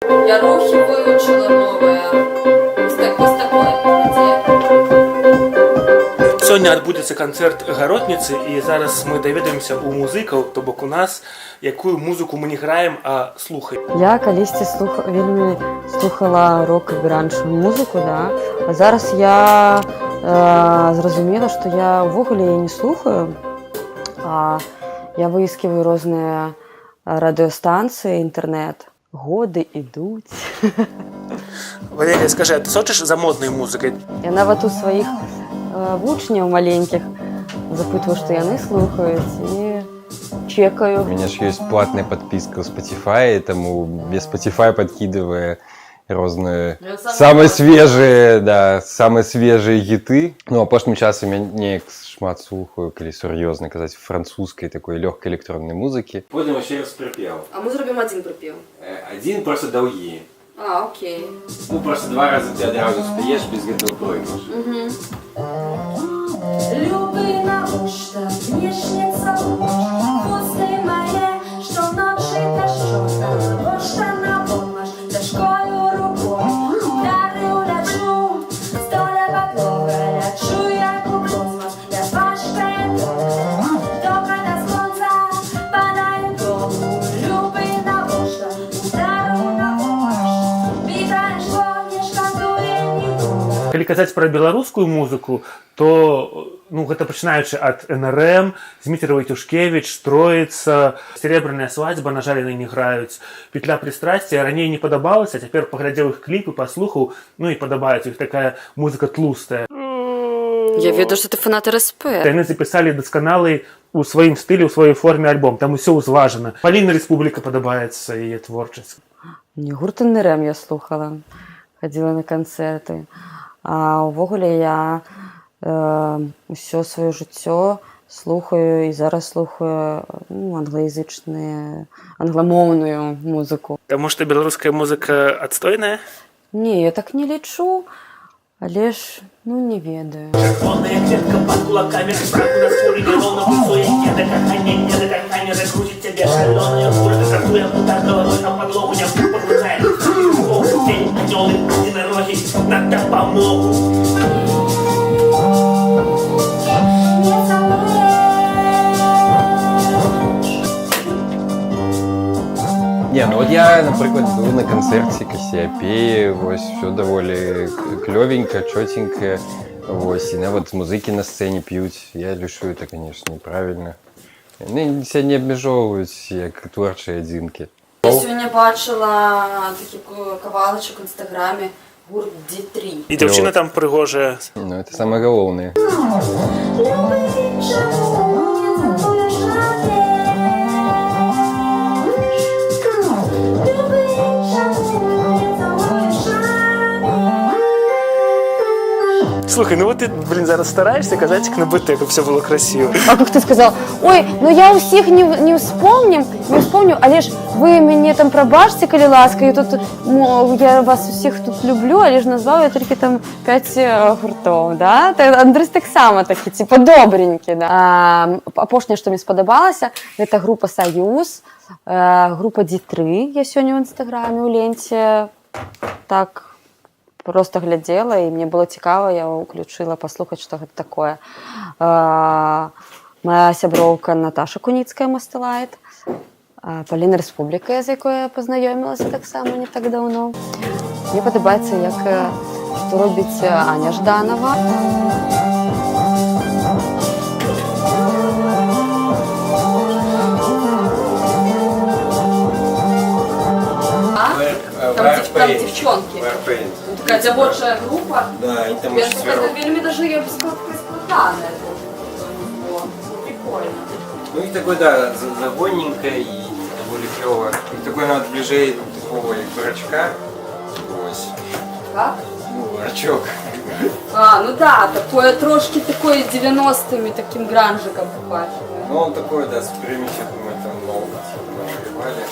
Я рухі выучила новые. Вось такой, где? Сёння адбудзецца канцэрт Гаротніцы, і зараз мы даведаемся у музыкаў, то бок у нас, якую музыку мы не граем, а слухаем. Я калісьці вельмі слухала рок і гранж музыку, да. А зараз я зразумела, што я ўвогуле яе не слухаю. А я выискиваю розныя радыёстанцыі, інтэрнэт. Годы ідуць. Валерія, скажи, а ты сочыш за моднай музыкай? Я нават у сваіх вучняў маленькіх запытваю, што яны слухаюць, і чекаю. У меня ж есть платная подписка ў Spotify, таму мне Spotify подкидывае розныя самыя свежыя, да, самыя свежыя гіты. Ну, апошнім часам я неяк шмат слухаю, калі сур'ёзна казаць, французскай такой лёгкай электроннай музыкі. Потым яшчэ раз прыпеў. А мы зробім адзін прыпеў. Адзін, просто даўгі. А, окей. Ну, просто два разы ты адразу спяеш, без гэтага пройгрыш. Любы, навошта мне ж не цалуеш вусны мае, што ночы дажджом? Навошта наводмаш цяжкою рукой ударыў? Лячу, столя падлога, лячу, як у космос. Я важкая добра бясконца падаю дому. Любы, навошта ударыў наводмаш? Бітае шкло не шкадуе нікога. Калі казаць пра беларускую музыку, то, ну, гэта пачынаючы ад НРМ, Зміцер Вайцюшкевіч, Троица, Серебряная свадьба, на жаль, яны не граюць, Петля пристрастия. Раней не падабалася, цяпер паглядзеў іх кліпы, паслухаў, ну і падабаецца іх такая музыка тлустая. Я ведаю, што ты фанат РСП. Яны запісалі дасканалы у сваім стылі, у сваёй форме альбом, там усё ўзважана. Паліна Рэспубліка, падабаецца яе творчасць. Не, гурт НРМ я слухала, хадзіла на канцэрты. А ўвогуле я ўсё сваё жыццё слухаю і зараз слухаю, ну, англаязычныя, англамоўную музыку. Таму што беларуская музыка адстойная? Не, я так не лічу, але ж, ну, не ведаю. Чырвоная кветка под кулаками, браку на скуры, неровно буксуе, не да кахання, не да кахання, закрутит тебе шалёная фура, жартуя, удар головой на падлогу, не погружает, день, анёлы, единороги, на дапамогу. Не цалуеш. Не, ну вот я, напрыклад, быў на канцэрце Касіяпеі, вось, всё даволі клёвенька, чёценька, вось, і нават музыкі на сцэне п'юць. Я лічу, это, конечно, неправильно. Яны себя не абмяжоўваюць як творчыя адзінкі. Я сёння бачыла такі кавалачак у інстаграме, гурт D3. І дзяўчына там прыгожая. Ну, это самое галоўнае. Любы, чаму не цалуеш рамеш? Любы, чаму не цалуеш рамеш? Слухай, ну вот ты, блин, зараз стараешься казаць як на БТ, каб все было красиво. А как ты сказал: «Ой, ну я ўсіх не вспомним, не вспомню, але ж вы мяне там прабачце, калі ласка, я тут, я вас усіх тут люблю, але ж назваў я толькі там 5 гуртоў», да? Та, Андрыс таксама такі, типа, добренькі, да? А, апошняе, што мне спадабалася, гэта група Саюз, група D3, я сёння ў інстаграме ў ленце так просто глядзела, і мне было цікава, я ўключыла паслухаць, што гэта такое. Моя сяброўка Наташа Куніцкая, Мастэлайт, Паліна Рэспубліка, з якой я пазнаёмілася таксама не так даўно. Мне падабаецца, як што робіць Аня Жданова. А? Там девчонки. Ну, такая дзявочая група. Да, они там Я такая, вельмі даже, я бы сказала, такая складаная. О, прикольно. Ну и такой, да, загонненько и довольно клево. И такой нават бліжэй такого як рачка. Вось. Как? Ну, рачок. А, ну да, такое трошкі такое 90-ми таким гранжиком попахивает. Ну, он такой, да, с примесью, мы там много типа, нагревали.